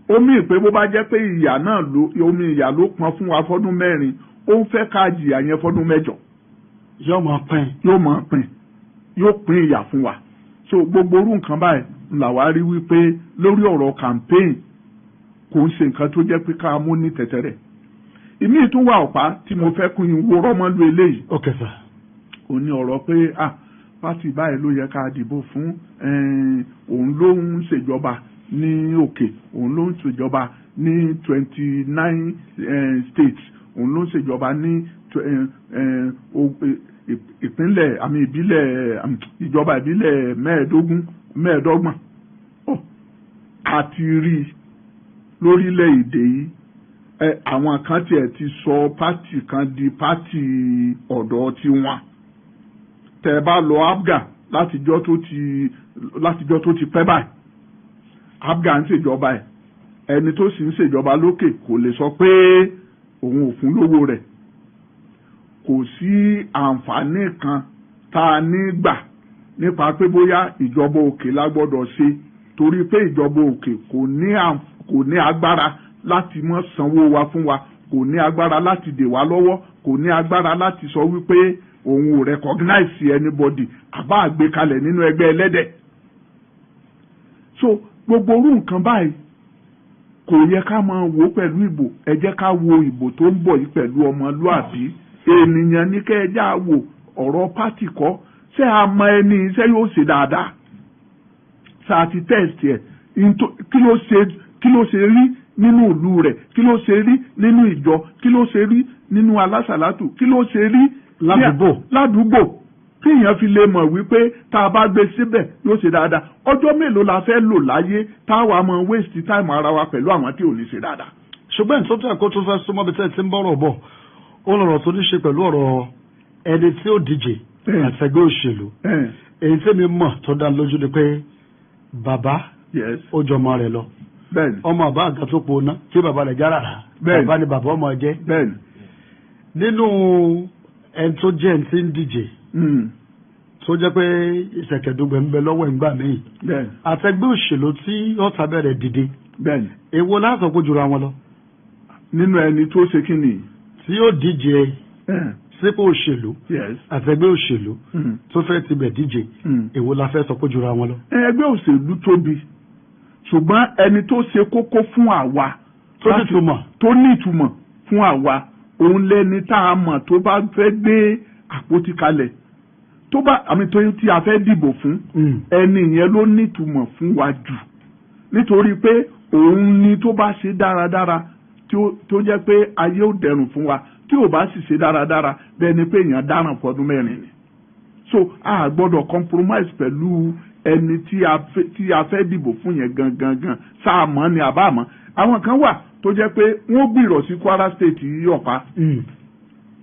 Omi ìpè bó bá jẹ́ pé ìyà náà ló omi ìyà ló pọn fún wa fọdún mẹ́rin, ó ń fẹ́ ká jìyà yẹn fọdún mẹ́jọ. Yóò máa pín. Yóò máa pín, yóò pín ìyà fún wa. So gbogbo orú nǹkan báyìí là wá rí wípé lórí ọ̀rọ̀ campaign kò ń ṣe nǹkan tó jẹ́ pé ká mú ní tẹ̀tẹ̀rẹ̀. Ìmíì tún wà ọ̀pá tí mo fẹ́ kún in wo rọ́mọ́lú eléyìí. Ok sir. Ó ní ọ̀rọ̀ pé pátì báyìí ló yẹ ká dìbò fún, òun ló ń ṣèjọba ní òkè, òun ló ń ṣèjọba ní 29 states, òun ló ń ṣèjọba ní ìpínlẹ̀ àmì ìbílẹ̀, ìjọba ìbílẹ̀ 25. Àti rí lórílẹ̀ èdè yìí, àwọn kan tiẹ̀ ti sọ pátì kan di pátì ọ̀dọ́ tiwọn. Tẹ́ bá lọ APGA látijọ́ tó ti pẹ́ báyìí, APGA ń ṣèjọba ẹ̀, ẹni tó sì ń ṣèjọba lókè kò lè sọ pé òun ò fún lówó rẹ̀. Kò sí àǹfààní kan tá a ní gbà nípa pé bóyá ìjọba òkè la gbọ́dọ̀ ṣe, torí pé ìjọba òkè kò ní agbára láti mọ́ sanwó wa fún wa, kò ní agbára láti dè wá lọ́wọ́, kò ní agbára láti sọ wípé òun ò recognize anybody àbá àgbékalẹ̀ nínú ẹgbẹ́ ẹlẹ́dẹ̀. So gbogbo orú nǹkan báyìí kò yẹ ká máa wò pẹ̀lú ìbò. Ẹ jẹ́ ká wo ìbò tó ń bọ̀ yìí pẹ̀lú ọmọlúàbí. Ènìyàn ní kẹ́ ẹ já wò, ọ̀rọ̀ pátì kọ́. Ṣé a mọ ẹni iṣẹ́ yóò ṣe dáadáa? Ṣá a ti test ẹ̀? Kí ló ṣe rí nínú ìlú rẹ̀? Kí ló ṣe rí nínú ìjọ? Kí ló ṣe rí nínú alásàlátù? Kí ló ṣe rí ládùúgbò? Kí èèyàn fi lè mọ̀ wípé tá a bá gbé síbẹ̀ yóò ṣe dáadáa. Ọjọ́ mélòó la fẹ́ lò láyé táwa mọ waste time ara wa pẹ̀lú àwọn tí ò ní ṣe dáadáa. Ṣùgbọ́n ìtọ́jú ẹ̀kọ́ tó fẹ́ súnmọ́ bí tẹ́ ti ń bọ̀rọ̀ bọ̀, ó lọ̀rọ̀ tó ní ṣe pẹ̀lú ọ̀rọ̀ ẹni tí ó díje àtẹgbẹ́ òṣèlú. Èyí tí mi mọ̀ tó dá lójú ni pé bàbá ó jọ ọmọ rẹ̀ lọ. Ọmọ àbá àga tó po ná tí bàbá rẹ̀ jára rà, bàbá ni bàbá ọmọ jẹ́. Nínú ẹni tó jẹ́ ẹni tí ń díje tó jẹ́ pé ìṣẹ̀kẹ̀dùgbẹ̀ ń bẹ lọ́wọ́ ìgbà míì, àtẹgbẹ́ òṣèlú tí ọ̀tá bẹ̀rẹ̀ dìde, èwo láti ọkọ̀ jura wọn lọ. Nínú ẹni tó ṣe kí ni tí ó díje sípò òṣèlú, àtẹgbẹ́ òṣèlú tó fẹ́ tibẹ̀ díje, èwo la fẹ́ sọ pé jura wọn lọ. Ẹgbẹ́ òṣèlú tóbi, ṣùgbọ́n ẹni tó ṣe kókó fún àwa tó ní ìtumọ̀ fún àwa, òun lẹni tá a mọ̀ tó bá fẹ́ gbé àpótí kalẹ̀, tó bá àmì tó tí a fẹ́ dìbò fún, ẹni yẹn ló nítumọ̀ fún wa jù, nítorí pé òun ni tó bá ṣe dáradára tó jẹ́ pé ayé ò dẹrùn fún wa. Tí ò bá sì ṣe dáradára, bẹ́ẹ̀ ni pé èèyàn dáràn fọdún 4 ni. So a gbọ́dọ̀ compromise pẹ̀lú ẹni tí a fẹ́ dìbò fún yẹn gangan gan, sáà mọ́ ni àbá mọ́. Àwọn kan wà tó jẹ́ pé wọ́n gbìrọ̀ sí Kwara State yìí, ọ̀pá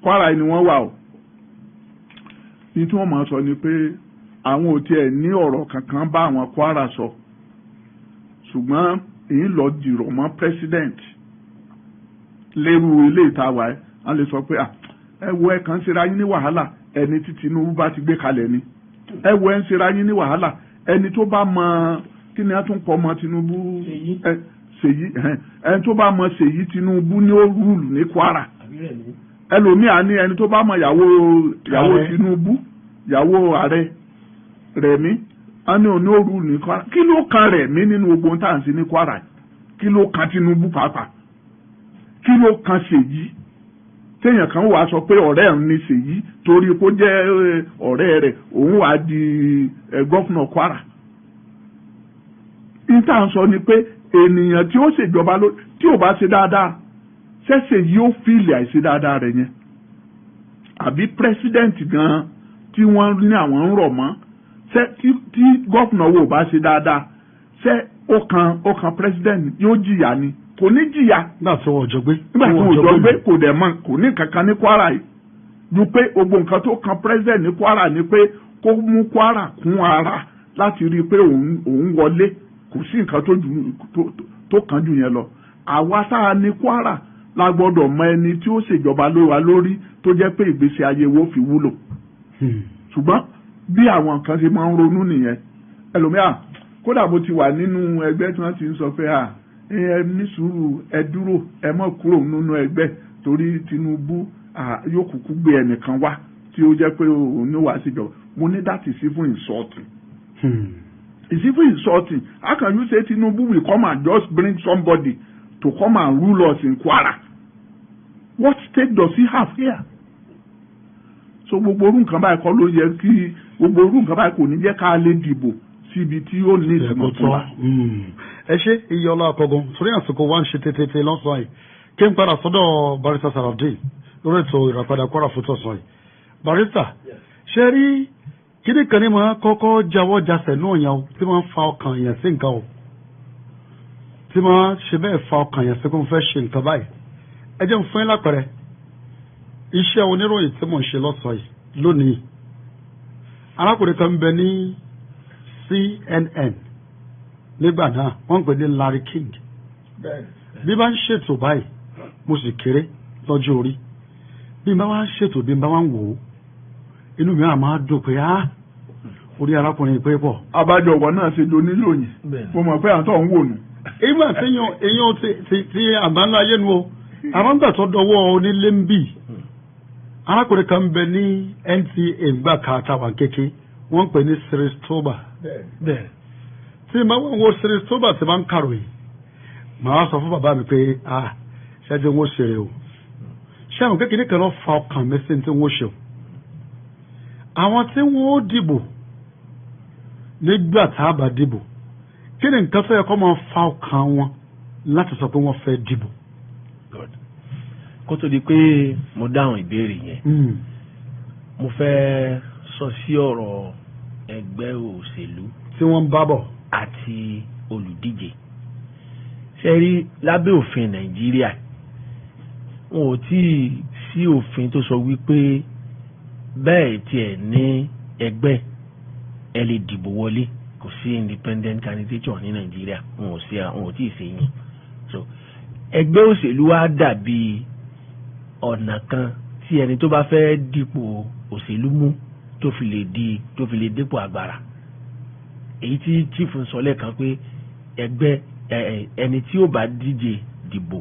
Kwara ni wọ́n wà o. Ní tí wọ́n máa sọ ni pé àwọn ò tiẹ̀ ní ọ̀rọ̀ kankan bá àwọn Kwara sọ, ṣùgbọ́n èyí lọ dìrọ̀ mọ́ president lérú ilé ìtawà ẹ̀. Wọ́n lè sọ pé ẹ wo, ẹ kàn ń ṣera yín ní wàhálà, ẹni tí Tinubu bá ti gbé kalẹ̀ ni. Ẹ wo, ẹ ń ṣera yín ní wàhálà, ẹni tó bá mọ kí ni a tún pọ̀ mọ́ Tinubu, Ṣèyí, ẹni tó bá mọ Ṣèyí Tinubu ní ó rule ní Kwara. Ẹlòmíà ní ẹni tó bá mọ ìyàwó Tinubu, ìyàwó ààrẹ Rẹ̀mí, á ní òní ó rule ní Kwara. Kí ló kan Rẹ̀mí nínú gbogbo tá à ń ṣe ní Kwara? Kí ló kan Tinubu pàápàá? Kí ló kan Ṣèyí? Téèyàn kan wàá sọ pé ọ̀rẹ́ ẹ̀ ní Ṣèyí torí kó jẹ́ ọ̀rẹ́ rẹ̀, òun wàá di gọ́fúnà Kwara. Ìta ń sọ ni pé ènìyàn tí ó ṣèjọba tí ò bá ṣe dáadáa, ṣẹ̀ṣẹ̀ yìí ó fìlì àìṣe dáadáa rẹ̀ yẹn, àbí president gan-an tí wọ́n ní àwọn ń rọ̀ mọ́, ṣé tí gọ́fúnà wo bá ṣe dáadáa, ṣé ó kan president yóò jìyà ni? Kò ní jìyà. Nígbà tí wọ́n jọ gbé. Nígbà tí wọ́n jọ gbé, kò dẹ̀ mọ̀, kò ní kankan ní Kwara yìí ju pé gbogbo nǹkan tó kan president ní Kwara ni pé kó mú Kwara kún ara láti rí i pé òun wọlé. Kò sí nǹkan tó kàn jù yẹn lọ. Àwa tá a ní Kwara la gbọ́dọ̀ mọ ẹni tí ó ṣèjọba lé wa lórí tó jẹ́ pé ìgbésí ayé wo fi wúlò. Ṣùgbọ́n bí àwọn kan ṣe máa ń ronú nìyẹn. Ẹlòmíà, kódà mo ti wà nínú ẹgbẹ́ tí wọ́n ti ń sọ pé ẹ ní sùúrù, ẹ dúró, ẹ má kúrò nínú ẹgbẹ́ torí Tinubu yóò kúkú gbé ẹnìkan wá tí ó jẹ́ pé òun ní wàá síjọba. Mo ní that is even insulting. It's even insulting. How can you say Tinubu will come and just bring somebody to come and rule us in Kwara? What state does he have here? So gbogbo orú nǹkan báyìí kọ́ ló yẹ kí, gbogbo orú nǹkan báyìí kò ní jẹ́ ká lè dìbò síbi tí ó ní ìtumọ̀ fún wa. Ẹ ṣe, Iyọlá Akọgun, torí àsìkò wa ń ṣe tètè lọ́sàn-án yìí, kí n padà sọ́dọ̀ Barrister Sarafdeen lórí ètò Ìràpadà Kwara fún tọ̀sán yìí. Barrister, ṣe rí kíní kan ní máa kọ́kọ́ jáwọ́ jasẹ̀ náà yẹn o, tí máa ń fa ọkàn yẹn sí nǹkan o, tí máa ṣe bẹ́ẹ̀ fa ọkàn yẹn sí kó n fẹ́ ṣe nǹkan báyìí? Ẹ jẹ́ n fún yín lápẹẹrẹ iṣẹ́ oníròyìn tí mò ń ṣe lọ́sàn-án yìí lónìí. Arákùnrin kan ń bẹ ní CNN nígbà náà, wọ́n ń pè ní Larry King. Bí bá ń ṣètò báyìí, mo sì kéré lọ́jọ́ orí, bí n bá wá ń ṣètò, bí n bá wá ń wò ó, inú mi á máa dùn pé á orí arákùnrin pé pọ̀. Abájọ ọ̀wọ́ náà ṣe donílòyìn, mo mọ̀ pé àtọ̀ ń wò nù. Ìgbà tí èèyàn ti àgbáńlá ayé nu o, àwọn gbà tó dọwọ́ onílé ń bì, arákùnrin kan bẹ ní NTA ńgbà ká táwa kéke, wọ́n ń pè ní Siristoba. Tí màá wọ́n wo Siristoba tí máa ń kàròyìn, màá sọ fún bàbá mi pé, ah, ṣáájú wọn ṣeré o, ṣé àwọn kékeré kan lọ fa ọkàn mi sí tí wọ́n ṣe o? Àwọn tí wọ́n ó dìbò nígbà tá a bá dìbò, kí ni nǹkan tó yẹ kó máa fa ọkàn wọn láti sọ pé wọ́n fẹ́ dìbò? Kó tó di pé mo dáhùn ìbéèrè yẹn, mo fẹ́ sọ sí ọ̀rọ̀ ẹgbẹ́ òṣèlú tí wọ́n ń bá bọ̀ àti olùdíje. Ṣe rí, lábẹ́ òfin Nàìjíríà, wọn ò tí ì sí òfin tó sọ wípé bẹ́ẹ̀ tiẹ̀ ní ẹgbẹ́ ẹ lè dìbò wọlé. Kò sí independent candidature ní Nàìjíríà, wọn ò sí, wọn ò tí ì ṣe yẹn. So ẹgbẹ́ òṣèlú wa dàbí ọ̀nà kan tí ẹni tó bá fẹ́ dipò òṣèlú mú tó fi lè dépò agbára. Èyí tí chief ń sọ lẹ́ẹ̀kan pé ẹgbẹ́, ẹni tí ó bá díje dìbò,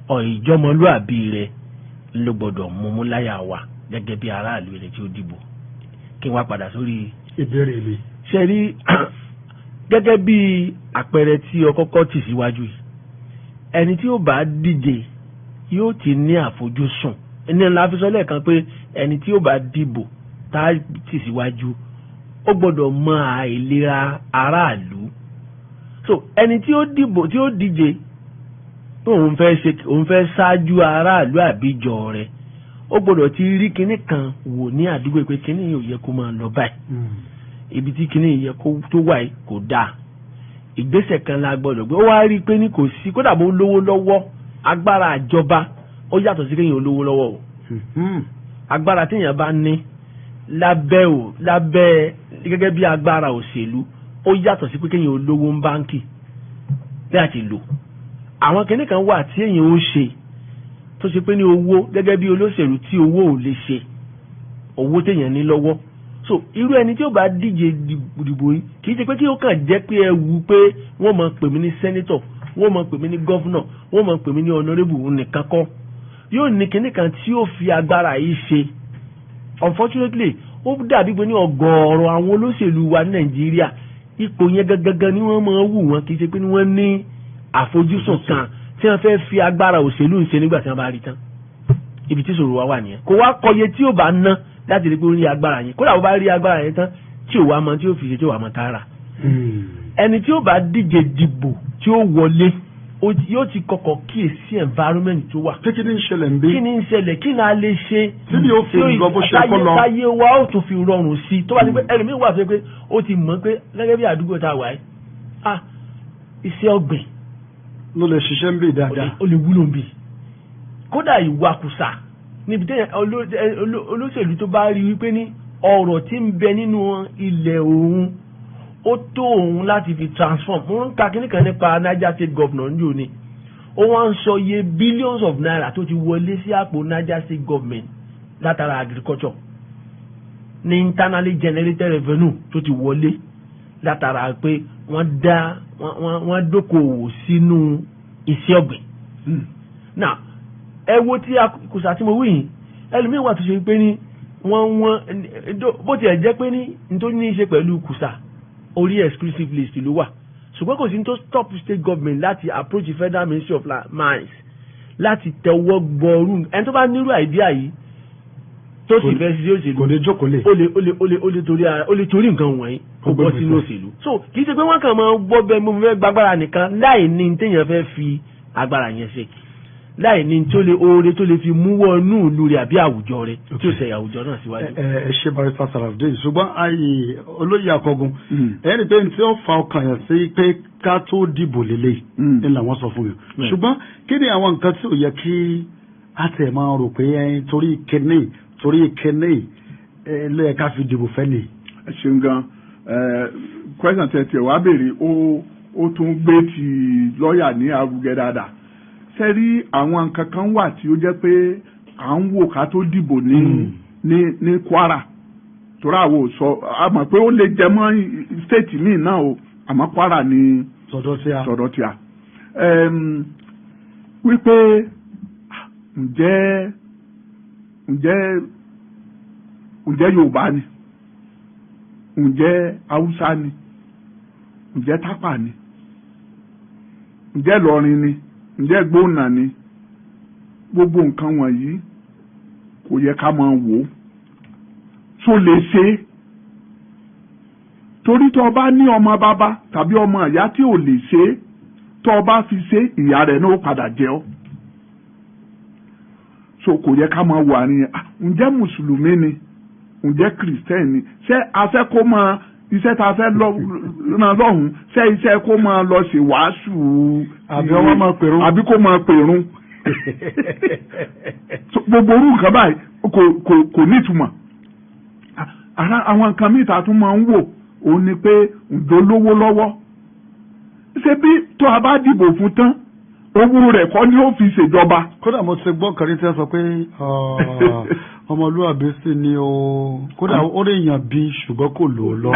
ọ̀ ìjọmọlúàbí rẹ̀ ló gbọ́dọ̀ mú láyà wa gẹ́gẹ́ bí aráàlú, ẹni tí ó dìbò. Kí n wá padà sórí ìbéèrè mi. Ṣe rí, gẹ́gẹ́ bí àpẹẹrẹ tí o kọ́kọ́ tì síwájú yìí, ẹni tí ó bá díje yóò ti ní àfojúsùn. Ní ńlá fi sọ lẹ́ẹ̀kan pé ẹni tí ó bá dìbò tá a tì síwájú, ó gbọ́dọ̀ mọ àìlera aráàlú. So ẹni tí ó dìbò, tí ó díje, Tó òun fẹ́ ṣe, òun fẹ́ ṣáájú aráàlú àbíjọ rẹ̀, ó gbọ́dọ̀ ti rí kinní kan wò ní àdúgbò pé kinní yìí ò yẹ kó máa lọ báyìí, ibi tí kinní yìí yẹ kó tó wà yìí kò dáa, ìgbésẹ̀ kan la gbọ́dọ̀ gbé. Ó wá rí i pé ní kò sí, kódà bó lówó lọ́wọ́, agbára àjọba ó yàtọ̀ sí kéèyàn olówó lọ́wọ́ o. Agbára téèyàn bá ní lábẹ́ o, lábẹ́ gẹ́gẹ́ bí agbára òṣèlú, ó yàtọ̀ sí pé kéèyàn olówó ń báńkì láti lò. Àwọn kinní kan wà tí èèyàn ó ṣe tó ṣe pé ní owó gẹ́gẹ́ bí olóṣèlú tí owó ò lè ṣe, owó téèyàn ní lọ́wọ́. So irú ẹni tí ó bá díje dìbò yìí, kì í ṣe pé kí ó kàn jẹ́ pé ẹ wù pé wọ́n máa pè mí ní senator, wọ́n máa pè mí ní governor, wọ́n máa pè mí ní honourable nìkan kọ́. Yóò ní kinní kan tí ó fi agbára yìí ṣe. Unfortunately, ó dàbí pé ní ọ̀gọ̀ọ̀rọ̀ àwọn olóṣèlú wa ní Nàìjíríà, ipò yẹn gangan ni wọ́n máa wù wọ́n, kì í ṣe pé ní wọ́n ní àfojúsùn kan tí wọ́n fẹ́ fi agbára òṣèlú ń ṣe nígbà tí wọ́n bá rí tán. Ibi tí ìṣòro wa wà nìyẹn. Kò wá kọye tí ó bá ná láti rí pé ó rí agbára yẹn. Kódà ó bá rí agbára yẹn tán, tí ò wá mọ tí ó fi ṣe, tí ò wá mọ tààrà. Ẹni tí ó bá díje dìbò tí ó wọlé, yóò ti kọ́kọ́ kíyèsí environment tó wà. Pé kí ni ń ṣẹlẹ̀ ń bí? Kí ni ń ṣẹlẹ̀, kí ni a lè ṣe? Tí mi ò fi lọ bó ṣe kó lọ. Táyé wa ó tún fi rọrùn sí i. Tó bá ti pé ẹlòmíín wà fẹ́ pé ó ti mọ̀ pé gẹ́gẹ́ bí àdúgbò tá a wà yìí, ah, iṣẹ́ ọ̀gbìn ló lè ṣiṣẹ́ ń bì dáadáa, ó lè wúlò ń bì. Kódà ìwakùsà níbi tẹ́yàn olóṣèlú tó bá rí wípé ní ọ̀rọ̀ tí ń bẹ nínú ilẹ̀ òun ó tó òun láti fi transform. Mo ń ka kíní kan nípa Niger State governor ní òní, ó wá ń sọ iye billions of naira tó ti wọlé sí àpò Niger State government látara agriculture, ní internally generated revenue tó ti wọlé látara pé wọ́n dá wọ́n dókòwò sínú iṣẹ́ ọ̀gbìn. Now, ẹ wo tí a kùsà tí mo wí yìí, ẹlòmíín wà tó ṣe pé ní wọ́n bó tiẹ̀ jẹ́ pé ní nítorí ní í ṣe pẹ̀lú kùsà, orí exclusive list ló wà, ṣùgbọ́n kò sí ní tó stop state government láti approach the Federal Ministry of Mines láti tẹwọ́ gbọ́rú ẹni tó bá nírú idea yìí tó sì fẹ́ ṣiṣẹ́ òṣèlú. Kò lè jókòó lè. Ó lè torí nǹkan wọ̀nyí kó bọ́ sínú òṣèlú. So kì í ṣe pé wọ́n kàn máa gbọ́ bẹ́ẹ̀, mo fẹ́ gbàgbára nìkan, láì ní téèyàn fẹ́ fi agbára yẹn ṣe, láì ní tó lè oore tó lè fi mú wọnú ìlú rẹ̀ àbí àwùjọ rẹ̀ tí ó ṣe àwùjọ náà síwájú. Ẹ ṣe, Barrister Sarafdeen. Ṣùgbọ́n ayé olóyè Akọgun, ẹ rí i pé tí ó fa ọkàn yẹn sí pé ká tó dìbò lélẹ̀ ní làwọn sọ fún mi. Ṣùgbọ́n kí ni àwọn nǹkan tí ò yẹ kí a tẹ̀ máa rò pé torí kíní ló yẹ ká fi dìbò fẹ́ ni? Ẹ ṣeun gan. Question tẹ̀ wá béèrè, ó tún gbé ti lọ́ọ̀yà ní arugẹ dáadáa. Ṣe rí, àwọn nǹkan kan wà tí ó jẹ́ pé à ń wò ká tó dìbò ní Kwara, torí àwọn ò sọ, a mọ̀ pé ó lè jẹ mọ́ state míì náà o, àmọ́ Kwara ní tọ̀dọ̀ tí a. Tọ̀dọ̀ tí a wípé ǹjẹ́ Yorùbá ni, ǹjẹ́ Haúsá ni, ǹjẹ́ Tápà ni, ǹjẹ́ Ìlọrin ni, ǹjẹ́ Gbóònà ni? Gbogbo nǹkan wọ̀nyí kò yẹ ká máa wò ó tó lè ṣe é, torí tó o bá ní ọmọ bàbá tàbí ọmọ ìyá tí ò lè ṣe é, tó o bá fi ṣe, ìyá rẹ̀ náà ó padà jẹ ọ́. So kò yẹ ká máa wò àárín yẹn. Ǹjẹ́ mùsùlùmí ni, ǹjẹ́ kìrìsìtẹ́nì ni? Ṣé a fẹ́ kó máa iṣẹ́ tá a fẹ́ ràn lọ́hùn, ṣé iṣẹ́ kó máa lọ ṣe wàásù? Àbí ọwọ́ máa pèrún? Àbí kó máa pèrún? Gbogbo orú nǹkan báyìí kò nítumọ̀. Ara àwọn nǹkan míì tá a tún máa ń wò, òun ni pé ǹjọ́ lówó lọ́wọ́? Ṣé bí tó a bá dìbò fún tán, owó rẹ̀ kọ́ ni ó fi ṣèjọba? Kódà mo ti gbọ́ kàrí tí wọ́n sọ pé ọmọlúwàbí sì ni o, kódà ó lè yàn bí, ṣùgbọ́n kò lò ó lọ.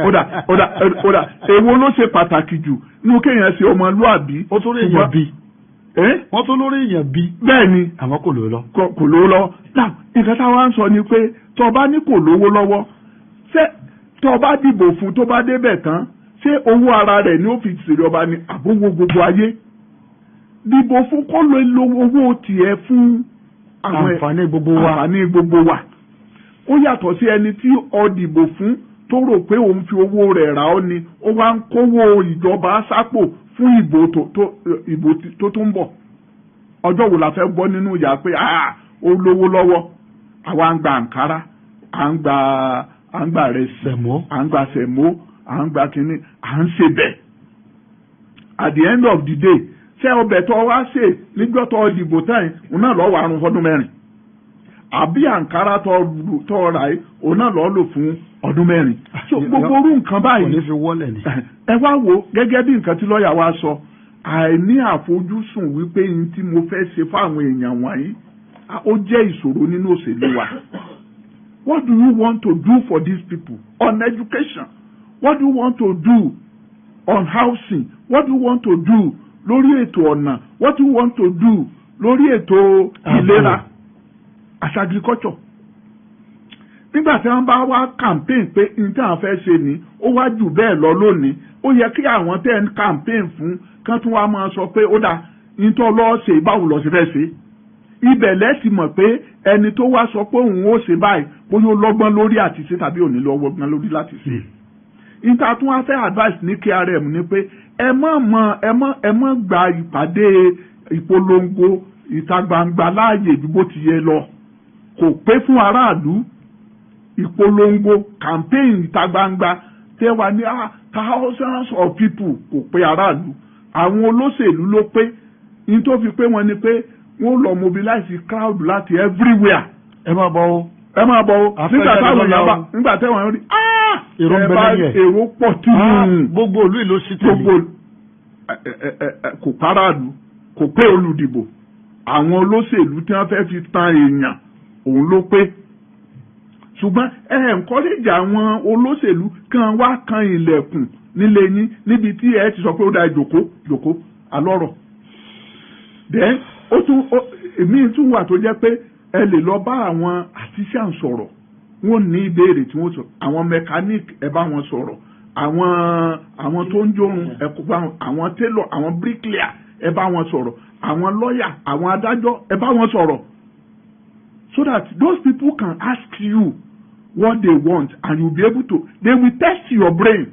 Kódà kódà kódà, èwo ló ṣe pàtàkì jù nínú kéèyàn ṣe ọmọlúwàbí? Ó tún lè yàn bí, wọ́n tún lórí èèyàn bí. Bẹ́ẹ̀ ni. Àmọ́ kò lò ó lọ. Kò lówó lọ́wọ́ náà. Nǹkan táwa ń sọ ni pé tó o bá ní kò lówó lọ́wọ́, ṣé tó o bá dìbò fún, tó bá débẹ̀ tán, ṣé owó ara rẹ̀ ni ó fi ṣèjọba ni, àbówó gbogbo ayé? Dìbò fún kó lè lo owó tiẹ̀ fún àwọn àǹfààní gbogbo wa. Àǹfààní gbogbo wa. Ó yàtọ̀ sí ẹni tí ó dìbò fún tó rò pé òun fi owó rẹ̀ rà ọ́ ni, ó wá ń kówó ìjọba sápò fún ìbò tó tó ń bọ̀. Ọjọ́ wo la fẹ́ bọ́ nínú ìyà pé ah, ó lówó lọ́wọ́? Àwa ń gba àǹkárá, à ń gba rẹsì, sẹ̀mó, à ń gba sẹ̀mó, à ń gba kínní, à ń ṣe bẹ́ẹ̀. At the end of the day, ṣé ọbẹ̀ tó wá ṣe níjọ́ tó dìbò tán yìí, òun náà lọ́ọ́ wà rún fọ́dún 4? Àbí àǹkárá tó rà yìí, òun náà lọ́ọ́ lò fún ọdún 4? So gbogbo orú nǹkan Kò báyìí, ní fi wọ́lẹ̀ ni. Ẹ wá wo gẹ́gẹ́ bí nǹkan tí lọ́ọ̀yà wa sọ, àìní àfojúsùn wípé n tí mo fẹ́ ṣe fáwọn èèyàn wọ̀nyí, ó jẹ́ ìṣòro nínú òṣèlú wa. What do you want to do for these people on education? What do you want to do on housing? What do you want to do lórí ètò ọ̀nà? What do you want to do lórí ètò ìlera àti agriculture? Nígbà tí wọ́n bá wá campaign pé n tí àwọn fẹ́ ṣe ni, ó wá jù bẹ́ẹ̀ lọ lónìí, ó yẹ kí àwọn tẹ́ ń campaign fún kán tún wá máa sọ pé ó dáa, n tó lọ́ọ́ ṣe, báwo lọ́ọ́ ṣe fẹ́ ṣe? Ibẹ̀ lẹ́sì mọ̀ pé ẹni tó wá sọ pé òun ó ṣe báyìí, bóyá ó lọ́gbọ́n lórí àti ṣe tàbí ò ní lọ́gbọ́n lórí láti ṣe. Ìta tún wá fẹ́ advice ní KRM ni pé ẹ mọ́ gba ìpàdé ìpolongo ìta gbangba láàyè ju bó ti yẹ lọ. Kò pé fún aráàlú. Ìpolongo campaign ìta gbangba tẹ́ wà ní thousands of people, kò pé aráàlú. Àwọn olóṣèlú ló pé. Ní tó fi pé wọn ni pé wọ́n lọ mobilize crowd láti everywhere. Ẹ máa bọ̀ o. Ẹ máa bọ̀ o. A fẹ́ Nígbà jáde táwọn lọ́la èèyàn bá o. nígbà táwọn rí Èrò ń ẹ bẹ bá lẹ́yìn ẹ̀. Èrò pọ̀ tí Gbogbo ìlú ìlú sí tẹ̀lé. Gbogbo ẹ kò paráàlú, kò pé olùdìbò. Àwọn olóṣèlú tí wọ́n fẹ́ fi tan èèyàn, òun ló pé. Ṣùgbọ́n ẹ encourage àwọn olóṣèlú kan wá kan ilẹ̀kùn nílé yín, níbi tí ẹ ti sọ pé ó dáa, jòkó jòkó alọ́rọ̀. Then ó tún èmi tún wà tó jẹ́ pé ẹ lè lọ bá àwọn artisan sọ̀rọ̀, wọ́n ní ìbéèrè tí wọ́n sọ. Àwọn mechanic, ẹ bá wọn sọ̀rọ̀. Àwọn tó ń jórun, ẹ kó bá wọn. Àwọn tailor, àwọn bricklayer, ẹ bá wọn sọ̀rọ̀. Àwọn lọ́yà, àwọn adájọ́, ẹ bá wọn sọ̀rọ̀, so that those people can ask you what they want and you be able to, they will test your brain.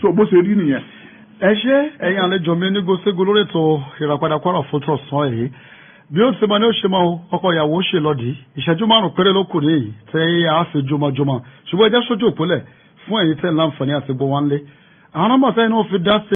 So bó ṣe rí nìyẹn. Ẹ ṣé, ẹ̀yin àlejò mi ní gosego lórí ètò Ìràpadà Kwara fún tọ̀sán yìí. Bí ó ti máa ní ó ṣe máa o, ọkọ ìyàwó ṣe lọ́dí. Ìṣẹ́jú 5 péré ló kù ní èyí tẹ́ a fi jọmọjọmọ, ṣùgbọ́n ẹ jẹ́ sójú òpólẹ̀ fún ẹ̀yin tẹ́ ń láǹfààní àti gbọ́ wá ń lé àwọn nọ́mbà tẹ́yìn náà fi dá sí.